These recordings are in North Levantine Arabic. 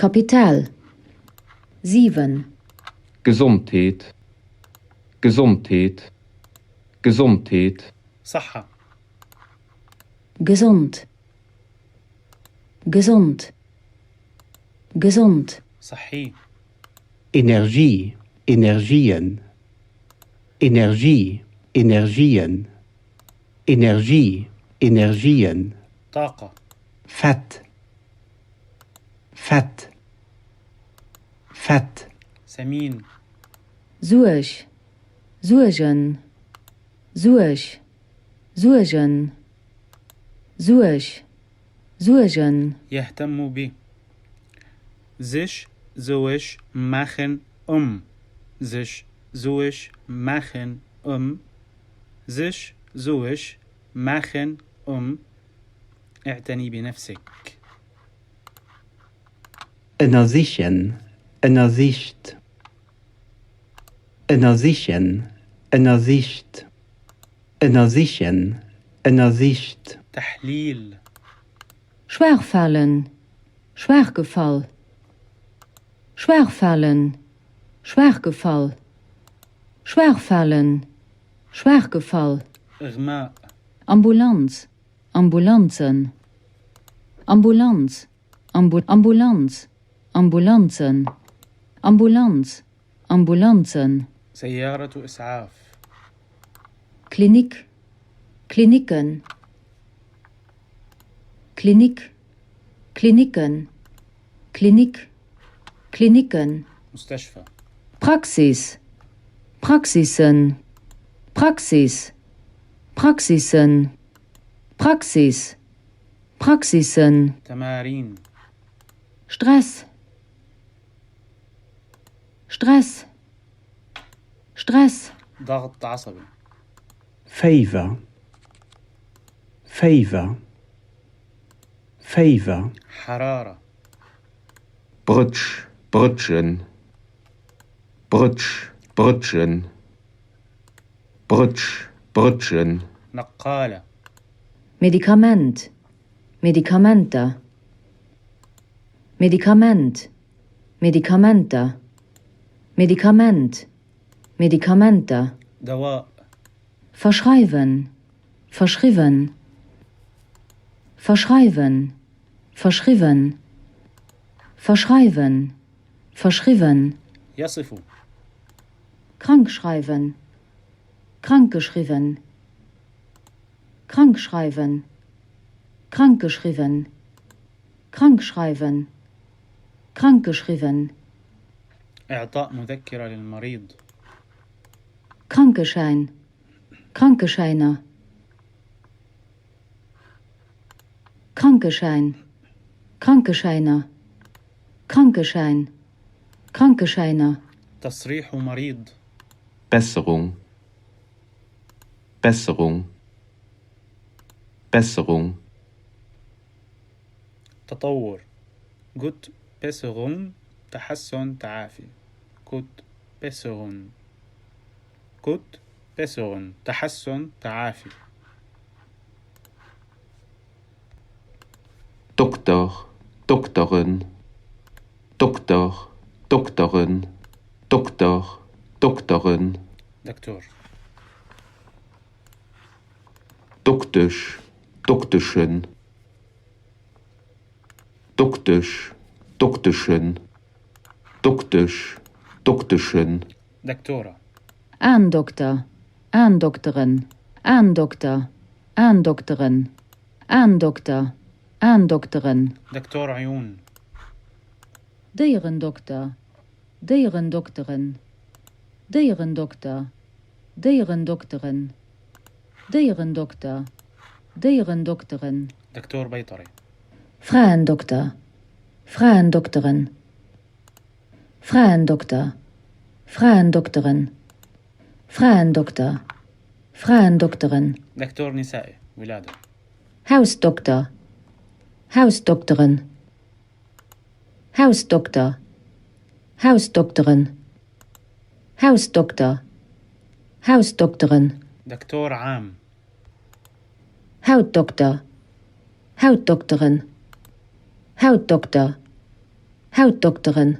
Kapital. 7. Gesondheet Gesondheet Gesondheet. صحة. Gesond. Gesond. Gesond. صحي. Energie, Energien. Energie, Energien. Energie, Energien. طاقة. Fett. Fett. Fett. سمين. Suerg, Suergen, Suerg, Suergen, Suerg, Suergen. يهتم ب. Sich Sorge machen um. Sich Sorge machen um. Sich Sorge machen um. اعتني بنفسك. Ënnersichen, ënnersicht. Ënnersichen, ënnersicht. Ënnersichen, ënnersicht. تحليل. Schwaachfalen, schwaachgefall. Schwaachfalen, schwaachgefall. Schwaachfalen, schwaachgefall. إغماء. Ambulanz, Ambulanzen. Ambulanz, Ambulanz, Ambulanzen. Ambulanz, Ambulanzen. سيارة إسعاف. Klinik, Kliniken. Klinik, Kliniken. Klinik, Kliniken. مستشفى. Praxis, Praxissen. Praxis, Praxissen. Praxis, Praxissen. تمارين. Stress, Stress, Stress. ضغط عصبي. Féiwer. Féiwer. Féiwer. حرارة. Brëtsch, Brëtschen. Brëtsch, Brëtschen. Brëtsch, Brëtschen. نقالة. Medikament, Medikamenter. Medikament, Medikamenter. Medikament, Medikamenter. دواء. Verschreiwen, verschriwwen. Verschreiwen, verschriwwen. Verschreiwen, verschriwwen. يصف. Krankschreiwen, krankgeschriwwen. Krankschreiwen, krankgeschriwwen. Krankschreiwen, krankgeschriwwen. إعطاء مذكرة للمريض. Krankeschäin, Krankeschäiner. Krankeschäin, Krankeschäiner. Krankeschäin, Krankeschäiner. تصريح مريض. Besserung. Besserung. Besserung. تطور. Gute Besserung. تحسن، تعافي. Gute Besserung. Gute Besserung. تحسن، تعافي. Dokter, Dokteren. Dokter, Dokteren. Dokter, Dokteren. دكتور. Doktesch, Dokteschen. Doktesch, Dokteschen. Doktesch, Dokteschen. دكتورة. Aendokter, Aendokteren, Aendokter, Aendokteren, Aendokter, Aendokteren. دكتور عيون. Déierendokter, Déierendokteren, Déierendokter, Déierendokteren, Déierendokter, Déierendokteren. دكتور بيطري. Fraendokter, Fraendokteren, Fraendokter, Fraendokteren, Fraendokter, Fraendokteren. دكتور نسائي ولادة. Hausdokter, Hausdokteren, Hausdokter, Hausdokteren, Hausdokter, Hausdokteren. دكتور عام. Hautdokter, Hautdokteren, Hautdokter, Hautdokteren,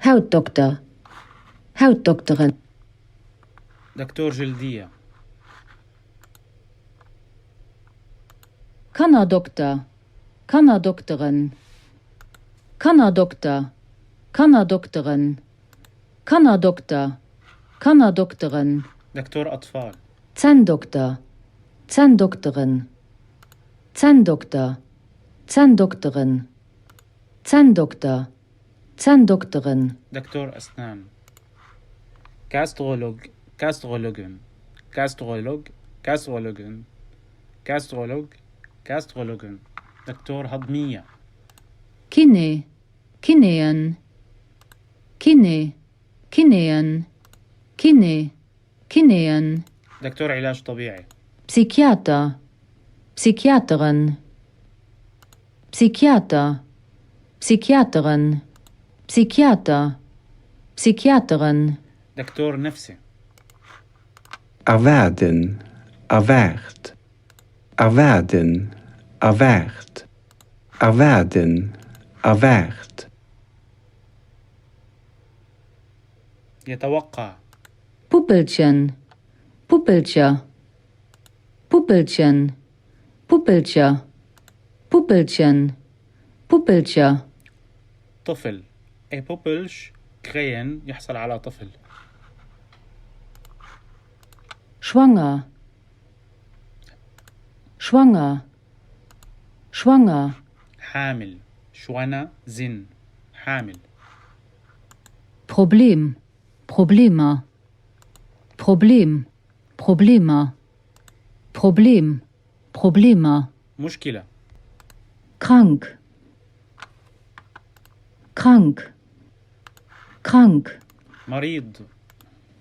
Hautdokter, Hautdokteren. دكتور جلدية. Kannerdokter, Kannerdokteren, Kannerdokter, Kannerdokteren, Kannerdokter, Kannerdokteren. دكتور أطفال. Zänndokter, Zänndokteren, Zänndokter, Zänndokteren, Zänndokter, Zänndokteren. دكتور أسنان. Gastrolog, Gastrologin, Gastrolog, Gastrologin, Gastrolog, Gastrologin. دكتور هضمية. Kiné, Kinéen, Kiné, Kinéen, Kiné, Kinéen. دكتور علاج طبيعي. Psychiater, Psychiaterin, Psychiater, Psychiaterin, Psychiater, Psychiaterin. دكتور نفسي. Erwaarden, erwaart, erwaarden, erwaart, erwaarden, erwaart. يتوقع. Puppelchen, Puppelcher, Puppelchen, Puppelcher, Puppelchen, Puppelcher. طفل. A Puppelch kréien يحصل على طفل. Schwanger, schwanger, schwanger. حامل. schwanger sinn حامل. Problem, Problemer, Problem, Problemer, Problem, Problemer. مشكلة. Krank, krank, krank. مريض.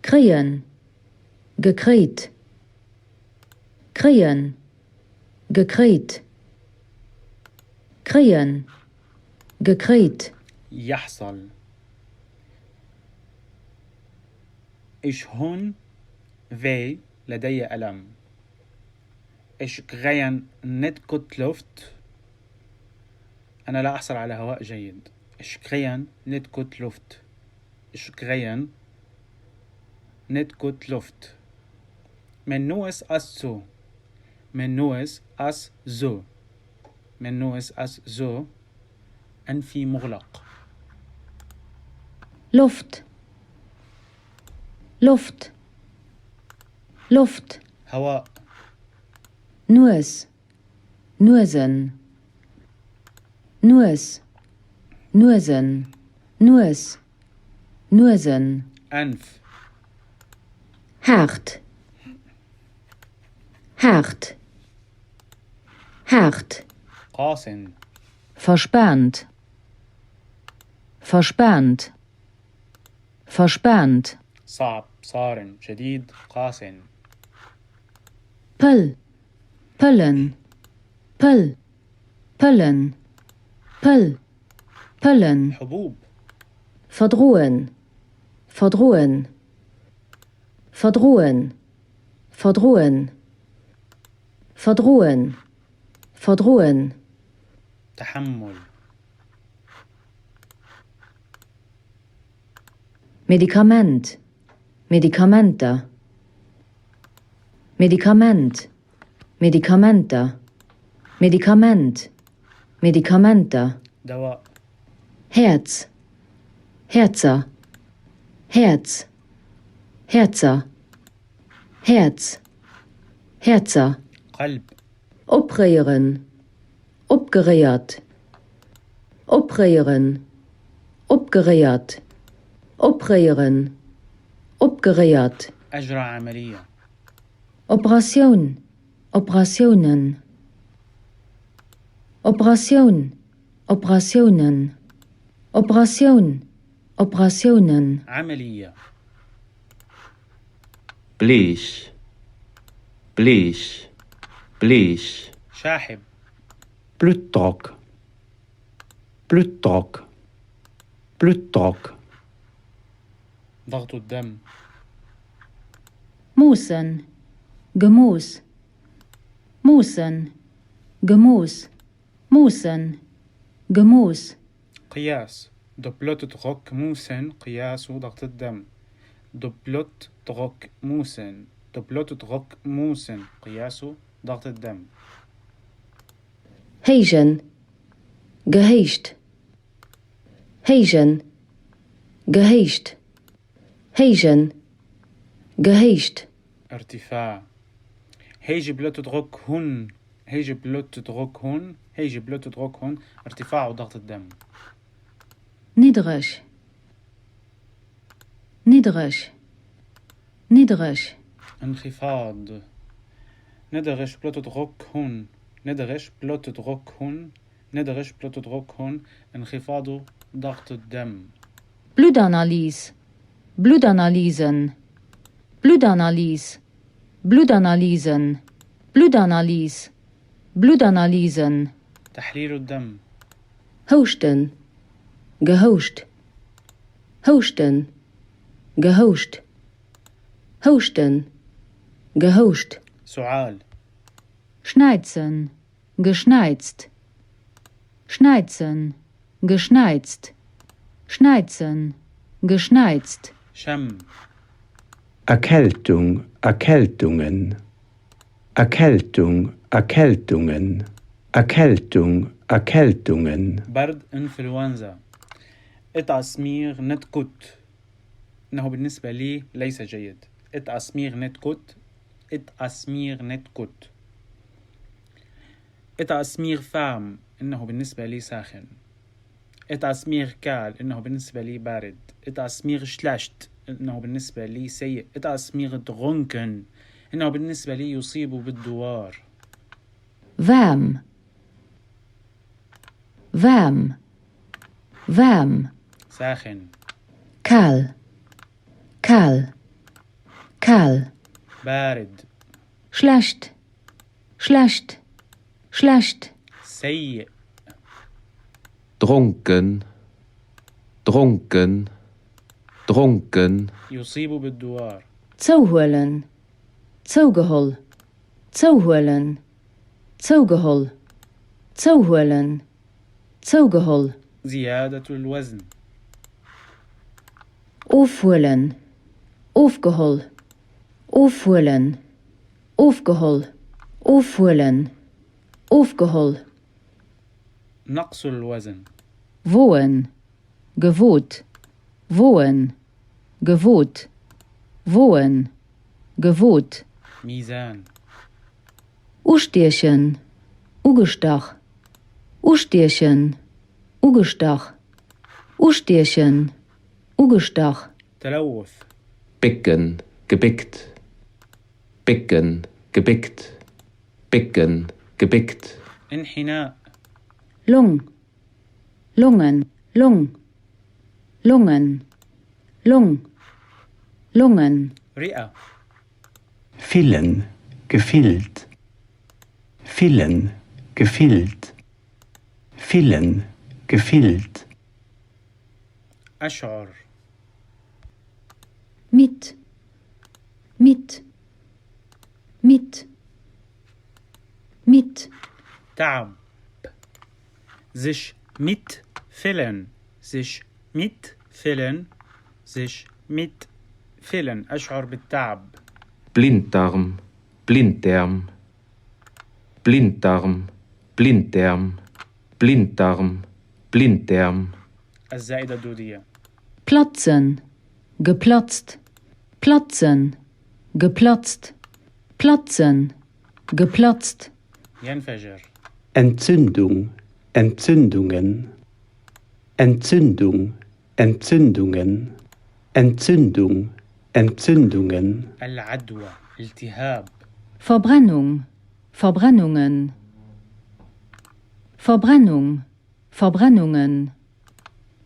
Kréien, gekréit, kréien, gekréit, kréien, gekréit. يحصل. Ich hun weh لدي ألم. Ich kréien net gutt Luft. أنا لا أحصل على هواء جيد. Ich kréien net gutt Luft. Ich kréien net gutt Luft. Mäin Nues ass zou. Mäin Nues ass zou. Mäin Nues ass zou. أنفي مغلق. Luft, Luft, Luft. هواء. Nues, Nuesen, Nues, Nuesen, Nues, Nuesen. أنف. Hart, hart, hart. قاس. Verspannt, verspannt, verspannt. صعب، صارم، شديد، قاس. Pëll, Pëllen, Pëll, Pëllen, Pëll, Pëllen. حبوب. Verdroen, verdroen, verdroen, verdroen, verdroen, verdroen. تحمل. Medikament, Medikamenter, Medikament, Medikamenter, Medikament, Medikamenter. دواء. Herz, Herzer, Herz, Herzer, Herz, Herzer. قلب. Opréieren, opgeréiert, opréieren, opgeréiert, opréieren, opgeréiert. أجرى عملية. Operatioun, Operatiounen, Operatioun, Operatiounen, Operatioun, Operatiounen. عملية. Bleech, bleech, bleech. شاحب. Bluttdrock, Bluttdrock, Bluttdrock. ضغط الدم. Moossen, gemooss, moossen, gemooss, moossen, gemooss. قياس. De bloeddruk messen، قياس ضغط الدم. De bloeddruk messen، de bloeddruk messen، قياس ضغط الدم. Héijen, gehéicht, héijen, gehéicht, héijen, gehéicht. ارتفاع. Hege bloeddruk hun، hege bloeddruk hun، hege bloeddruk hun، ارتفاع ضغط الدم. Niddereg, niddereg, niddereg. انخفاض. Nidderige bloeddruk hun، nidderige bloeddruk hun، nidderige bloeddruk hun، انخفاض ضغط الدم. Bluttanalyse, Bluttanalysen, Bluttanalyse, Bluttanalysen, Bluttanalyse, Bluttanalysen. تحليل الدم. Houschten, gehouscht, houschten, gehouscht, houschten, gehouscht. سعال. Schneizen, geschneizt, schneizen, geschneizt, schneizen, geschneizt. شم. Erkältung, Erkältungen, Erkältung, Erkältungen, Erkältung, Erkältungen. برد انفلونزا. Het is mir net goed، إنه بالنسبة لي ليس جيد. Het is mir net goed، het is mir net goed. Het is mir warm، إنه بالنسبة لي ساخن. Het is mir kaal، إنه بالنسبة لي بارد. Het is mir slecht، إنه بالنسبة لي سيء. Het is mir dronken، إنه بالنسبة لي يصيب بالدوار. Waarm, waarm, waarm. ساخن. Kal, kal, kal. بارد. Schlecht, schlecht, schlecht. سيء. Drunken, drunken, drunken. يصيب بالدوار. Zouhuelen, zougeholl, zouhuelen, zougeholl, zouhuelen, zougeholl. زيادة الوزن. Ofhuelen, ofgeholl, ofhuelen, ofgeholl, ofhuelen, ofgeholl. نقص الوزن. Woen, gewot, woen, gewot, woen, gewot. ميزان. Ustiechen, ugestach, ustiechen, ugestach, ustiechen, ugestach. تلوث. Bicken, gebickt, bicken, gebickt, bicken, gebickt. انحناء. Lung, Lungen, Lung, Lungen, Lung, Lungen. رئة. Fillen, gefillt, fillen, gefillt, fillen, gefillt. أشعر. Mit, mit, mit, mit. تعب. Sich mitfüllen، sich mitfüllen، sich mitfüllen، أشعر بالتعب. Blinddarm, Blinddarm, Blinddarm, Blinddarm, Blinddarm, Blinddarm. الزائدة الدودية. Platzen, geplatzt, platzen, geplatzt, platzen, geplatzt. ينفجر. Entzündung, Entzündungen, Entzündung, Entzündungen, Entzündung, Entzündungen. العدوى. التهاب. Verbrennung, Verbrennungen, Verbrennung, Verbrennungen,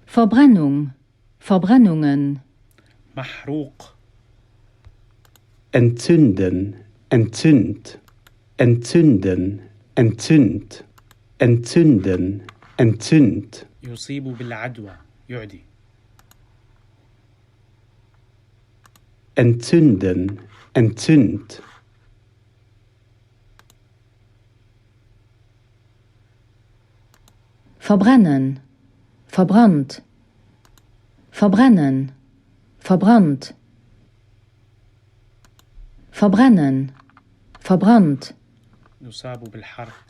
Verbrennung, Verbrennungen. محروق. Entzünden, entzünd, entzünden, entzünd, entzünden, entzünd. يصيب بالعدوى. يعدي. Entzünden, entzünd. Verbrennen, Verbrannt, verbrennen, verbrannt, verbrennen, verbrannt. يصاب بالحرق.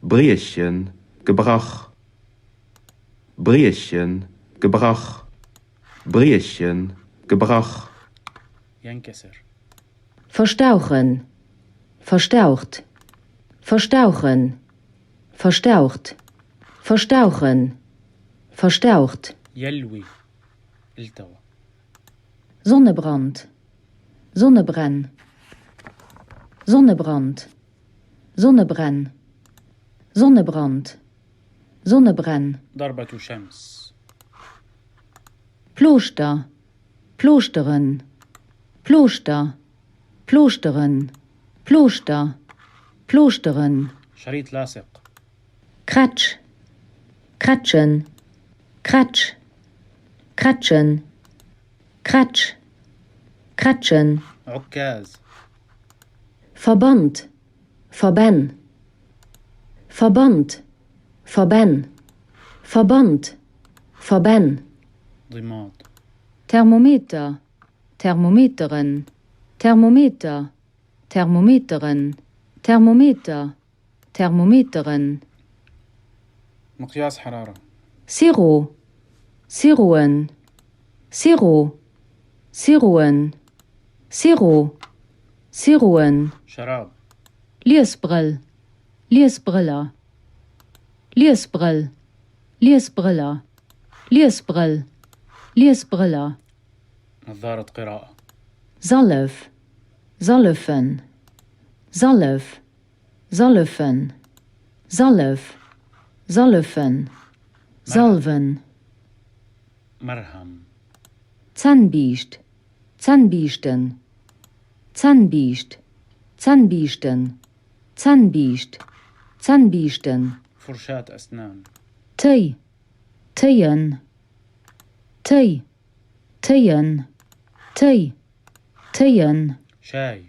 Briechen, gebrach, briechen, gebrach, briechen, gebrach. ينكسر. Verstauchen, verstaucht, verstauchen, verstaucht, verstauchen, verstaucht. يلوي، التوى. Sonnebrand, Sonnebrenn, Sonnebrand, Sonnebrenn, Sonnebrand, Sonnebrenn. ضربة شمس. Plooschter, plooschteren, Plooschter, plooschteren, Plooschter, plooschteren. شريط لاصق. Kratsch, kratschen, Kratsch, kratschen, Kratsch, kratschen. عكاز. Verband, Verbänn, Verband, Verbänn, Verband, Verbänn. ضماد. Thermometer, Thermometeren, Thermometer, Thermometeren, Thermometer, Thermometeren. مقياس حرارة. Sirop, Siroen, Sirop, Siroen, Sirop, Siroen. شراب. Liesbrëll, Liesbrëller, Liesbrëll, Liesbrëller, Liesbrëll, Liesbrëller. نظارة قراءة. Sallef, sallefen, Sallef, sallefen, Sallef, sallefen, salwen. مرهم. Zännbiischt, Zännbiischten, Zännbiischt, Zännbiischten, Zännbiischt, Zännbiischten. فرشاة أسنان. Téi, Téien, Téi, Téien, Téi, Téien. شاي.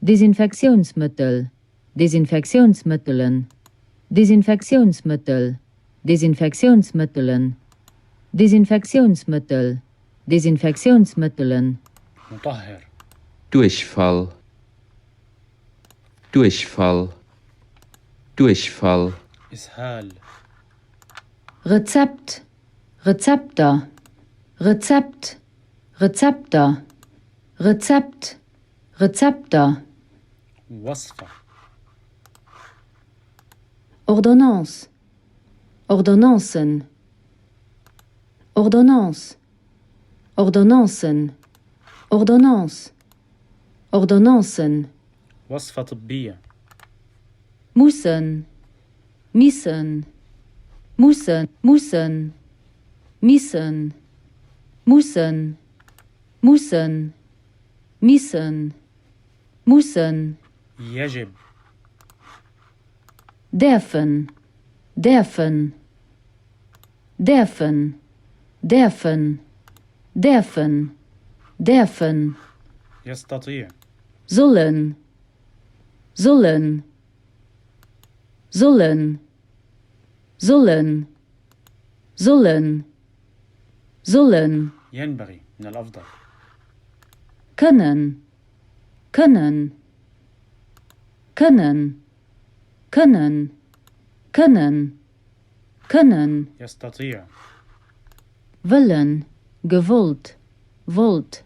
Desinfektiounsmëttel, Desinfektiounsmëttelen, Desinfektiounsmëttel, Desinfektiounsmëttelen, Desinfektiounsmëttel, Desinfektiounsmëttelen. مطهر. Duerchfall, Duerchfall, Duerchfall. إسهال. Rezept, Rezepter, Rezept, Rezepter, Rezept, Rezepter. وصفة. Ordonnance, Ordonnancen, Ordonnance, Ordonnancen, Ordonnance, Ordonnancen. وصفة طبية. Mussen, missen, mussen, mussen, missen, mussen, mussen, missen, mussen. يجب. Däerfen, däerfen, däerfen, däerfen, däerfen, däerfen. يستطيع. Sollen, sollen, sollen, sollen, sollen, sollen. ينبغي، من الأفضل. Kënnen, kënnen, kënnen, kënnen, kënnen, kënnen. يستطيع. Wëllen, gewollt, wollt.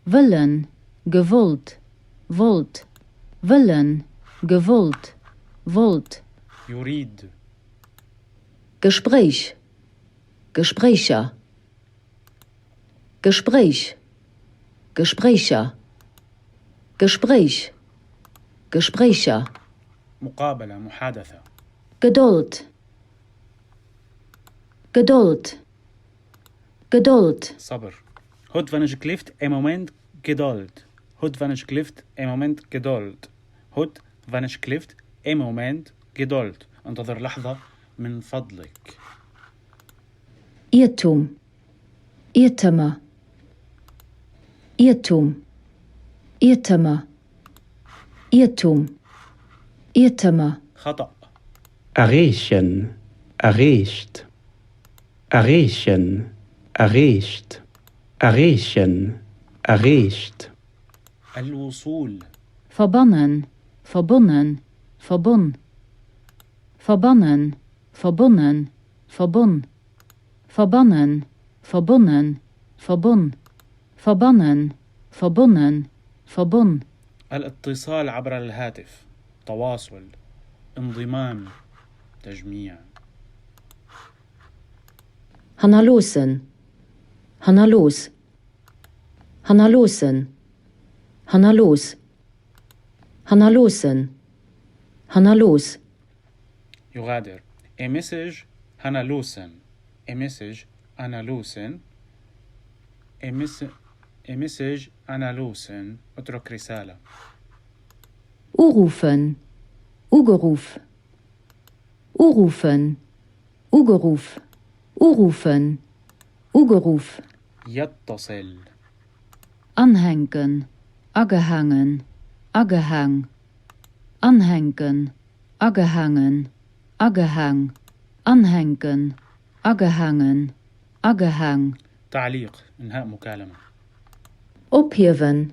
Wëllen, gewollt, wollt. Wëllen, gewollt, wollt. يريد. Gespréich, Gespréicher, Gespréich, Gespréicher, Gespréich, Gespréicher. مقابلة، محادثة. Gedold, Gedold, Gedold. صبر. Houd alsjeblieft een moment geduld. Houd alsjeblieft een moment geduld. Houd alsjeblieft een moment geduld. انتظر لحظة من فضلك. Irrtum, Irrtümer, Irrtum, Irrtümer, Irrtum, Irrtümer. خطأ. Erreechen, Erreicht, erreichen, erreicht, erreichen, erreicht. الوصول. Verbannen, verbonnen, Verbonn. Verbannen, verbonnen, Verbonn. Verbannen, verbonnen, Verbonn. Verbannen, verbonnen, Verbonn. الاتصال عبر الهاتف، تواصل، انضمام، تجميع. Hannerloossen, hannerlooss, hannerloossen, hannerlooss, hannerloossen, hannerlooss. يغادر. E message hannerloossen. E message hannerloossen. E message hannerloossen. اترك رسالة. Urufen, ugeruf. Urufen, ugeruf, urufen, ugeruf. يتصل. Anhänken, agehangen, agehang. Anhänken, agehangen, agehang. Anhänken, agehangen, agehang. تعليق، إنهاء مكالمة. Ophiewen,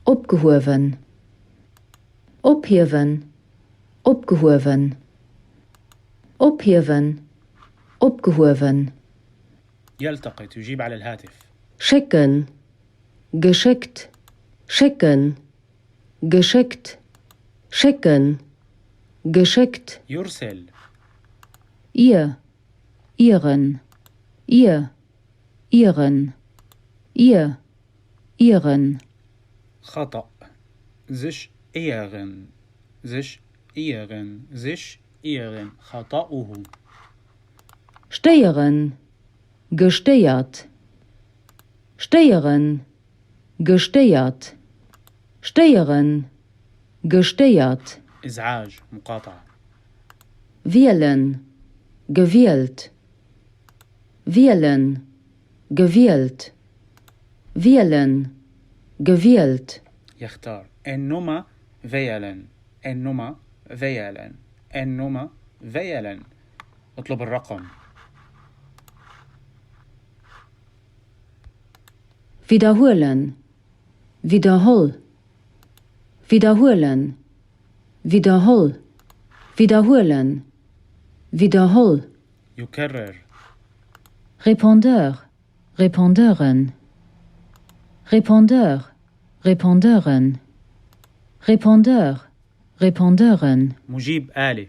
opgehuewen. Ophiewen, opgehuewen. Ophiewen, opgehuewen. يلتقط، يجيب على الهاتف. Schécken, geschéckt, schécken, geschéckt, schécken, geschéckt. يرسل. Ihr, ihren, ihr, ihren, ihr, ihren. خطأ. Sich ehren, sich ehren, sich ehren. خطأه. Stéieren, gestéiert. Stéieren, gestéiert. Stéieren, gestéiert. إزعاج، مقاطعة. Wielen, gewielt. Wielen, gewielt. Wielen, gewielt. يختار. Eng Nummer wählen, eng Nummer wählen, eng Nummer wählen. اطلب الرقم. Wiederhuelen, widderholl. Wiederhuelen, widderholl. Wiederhuelen, widderholl. يكرر. Répondeur, Répondeuren. Répondeur, Répondeuren. Répondeur, Répondeuren. مجيب آلي.